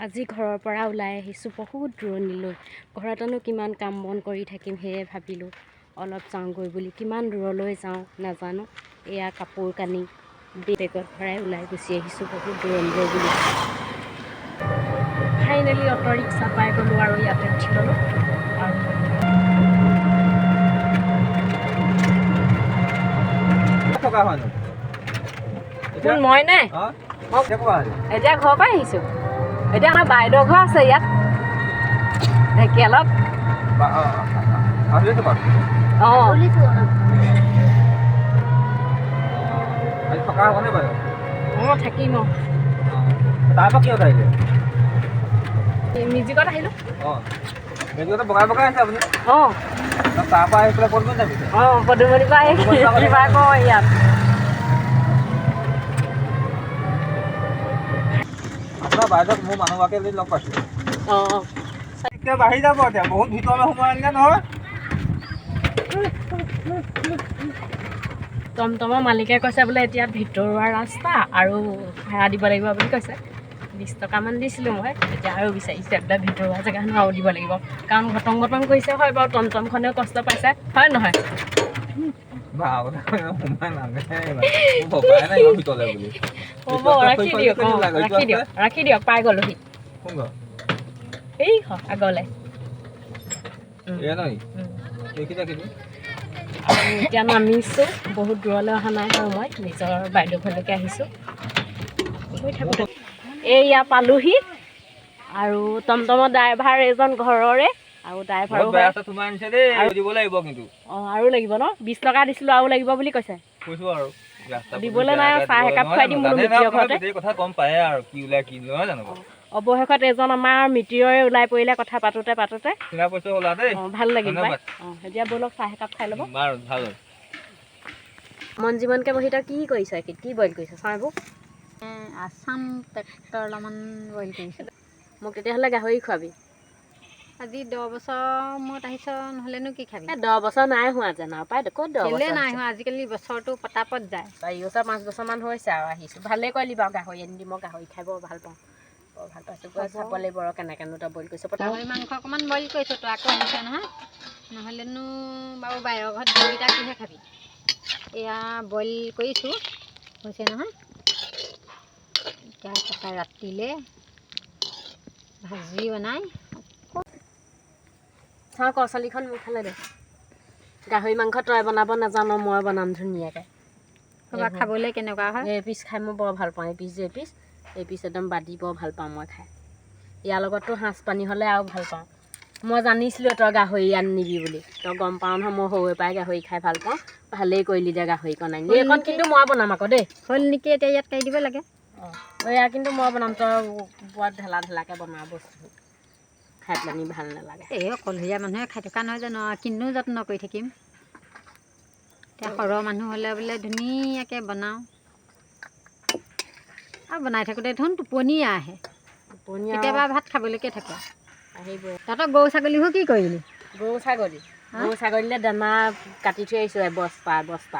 আজি ঘৰৰ পৰা ওলাই আহিছোঁ বহুত দূৰণিলৈ। ঘৰতেনো কিমান কাম বন কৰি থাকিম, সেয়ে ভাবিলোঁ অলপ যাওঁগৈ বুলি। কিমান দূৰলৈ যাওঁ নাজানো। এয়া কাপোৰ কানি বেগত ভৰাই ওলাই গুচি আহিছোঁ বহুত দূৰণিলৈ বুলি। ফাইনেলি অ'টো ৰিক্সা পাই গ'লোঁ আৰু ইয়াতে উঠি ল'লোঁ। আৰু কোন মই নে? এতিয়া ঘৰৰ পৰা আহিছোঁ। এতিয়া আমাৰ বাইদেউৰ ঘৰ আছে ইয়াত ঢেকীয়ালত। অঁ, অঁ থাকিম। অঁ, মিউজিকত আহিলোঁ। অঁ অঁ, পদুমণিৰ পৰা আহি কিবা কওঁ ইয়াত। বাইদেউক মোৰ মানুহগৰাকী লগ পাইছোঁ। অঁ, এতিয়া বাঢ়ি যাব, এতিয়া বহুত ভিতৰলৈ সোমাই আনিলে নহয়। টমটমৰ মালিকে কৈছে বোলে এতিয়া ভিতৰুৱা ৰাস্তা আৰু ভাড়া দিব লাগিব বুলি কৈছে। 20 টকামান দিছিলোঁ মই, এতিয়া আৰু বিচাৰিছে বোলে ভিতৰুৱা জেগা নহয় আৰু দিব লাগিব। কাৰণ ঘটং ঘটং কৰিছে হয় বাৰু, টমটমখনেও কষ্ট পাইছে হয় নহয়? হ'ব, ৰাখি দিয়ক। অঁ, ৰাখি দিয়ক, ৰাখি দিয়ক। পাই গ'লোহি এই আগলৈ। এতিয়া নামিছোঁ, বহুত দূৰলৈ অহা নাই বাৰু, মই নিজৰ বাইদেউ ঘৰলৈকে আহিছোঁ। গৈ থাকোঁতে এইয়া পালোহি। আৰু টমটমৰ ড্ৰাইভাৰ এজন ঘৰৰে, আৰু ড্ৰাইভাৰো অঁ আৰু লাগিব ন, 20 টকা দিছিলোঁ আৰু লাগিব বুলি কৈছে। দিবলৈ নাই, চাহ একাপ খুৱাই দিম বোলো মিতিৰৰ ঘৰতে। অৱশেষত এজন আমাৰ মিতিৰৰে ওলাই পৰিলে কথা পাতোঁতে পাতোঁতে। অঁ, ভাল লাগিল পাই। অঁ, এতিয়া ব'লক চাহ একাপ খাই ল'ব। মন জীৱনকে বহি তই কি কৰিছ? কি বইল কৰিছ চাওঁ এইবোৰ? আছাম ট্ৰেক্টৰ অলপমান বইল কৰিছোঁ। মোক তেতিয়াহ'লে গাহৰি খুৱাবি। আজি 10 বছৰ মূৰত আহিছ, নহ'লেনো কি খাবি? 10 বছৰ নাই হোৱা যেন আৰু পাই ক'ত 10 বছৰ নাই হোৱা, আজিকালি বছৰটো পটাপট যায়। 4 বছৰ 5 বছৰমান হৈছে আৰু আহিছোঁ। ভালেই কৰিলি বাৰু গাহৰি আনি দি, মই গাহৰি খাই বৰ ভাল পাওঁ, বৰ ভাল পাইছোঁ। চাব লাগিব আৰু কেনেকৈনো তই বইল কৰিছ। গাহৰি মাংস অকণমান বইল কৰিছোঁ, তই আকৌ আহিছ নহয়, নহ'লেনো বাৰু বাহিৰৰ ঘৰত দিনকেইটা কিহে খাবি? এয়া বইল কৰিছোঁ, হৈছে নহয়। এতিয়া তাৰপৰা ৰাতিলৈ ভাজি বনাই চাওঁ। কৰচলিখন মোৰ ফালে দে। গাহৰি মাংস তই বনাব নাজান, মই বনাম ধুনীয়াকৈ। খাবলৈ কেনেকুৱা হয়? এই পিচ খাই মই বৰ ভাল পাওঁ। এই পিচ যে এই পিচ একদম বাদি বৰ ভাল পাওঁ মই খাই। ইয়াৰ লগততো সাঁজ পানী হ'লে আৰু ভাল পাওঁ। মই জানিছিলোঁ তই গাহৰি আনিবি বুলি, তই গম পাওঁ নহয় মই সৰুৰে পৰাই গাহৰি খাই ভাল পাওঁ। ভালেই কৰিলি দে গাহৰিকণ আনি। এইকণ কিন্তু মই বনাম আকৌ দেই। হ'ল নেকি, এতিয়া ইয়াত কাটি দিব লাগে। অঁ, এয়া কিন্তু মই বনাম, তই বৰ ঢেলা ঢেলাকৈ বনোৱা বস্তু খাই পেলানি ভাল নালাগে। এই অকলশৰীয়া মানুহে খাই থকা নহয় জানো, কিনো যত্ন কৰি থাকিম। এতিয়া সৰহ মানুহ হ'লে বোলে ধুনীয়াকৈ বনাওঁ, আৰু বনাই থাকোঁতে দেখোন টোপনিয়ে আহে, কেতিয়াবা ভাত খাবলৈকে থাকে। আহিবই। তহঁতৰ গৰু ছাগলীবোৰ কি কৰিলি? গৰু ছাগলী, গৰু ছাগলীলৈ দানা কাটি থৈ আহিছোঁ এবস্তা এবস্তা।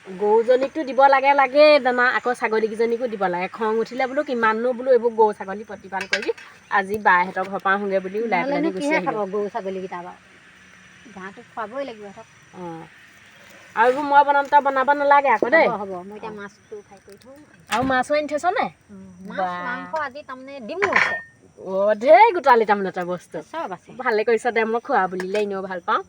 গৰুজনীকতো দিব লাগে লাগেই দানা, আকৌ ছাগলীকেইজনীকো দিব লাগে। খং উঠিলে বোলো কিমাননো বোলো এইবোৰ গৰু ছাগলী প্ৰতিপাল কৰিবি, আজি বাইহঁতৰ ঘৰৰ পৰা আহোঁগৈ বুলি ওলাই পেলাই গুচি আহিলোঁ। গৰু ছাগলীকেইটা বাৰু ঘাঁহটো খুৱাবই লাগিব। অঁ, আৰু এইবোৰ মই বনাম, তই বনাব নালাগে আকৌ দেই। হ'ব, মই এতিয়া মাছটো ফ্ৰাই কৰি থওঁ। আৰু মাছো আনি থৈছ নে? মাছ মাংস আজি তাৰমানে ডিমো আছে। অ', ধেৰ গোটালি তাৰমানে তই বস্তু চব আছে। ভালে কৰিছ দে, মই খোৱা বুলিলে এনেও ভাল পাওঁ।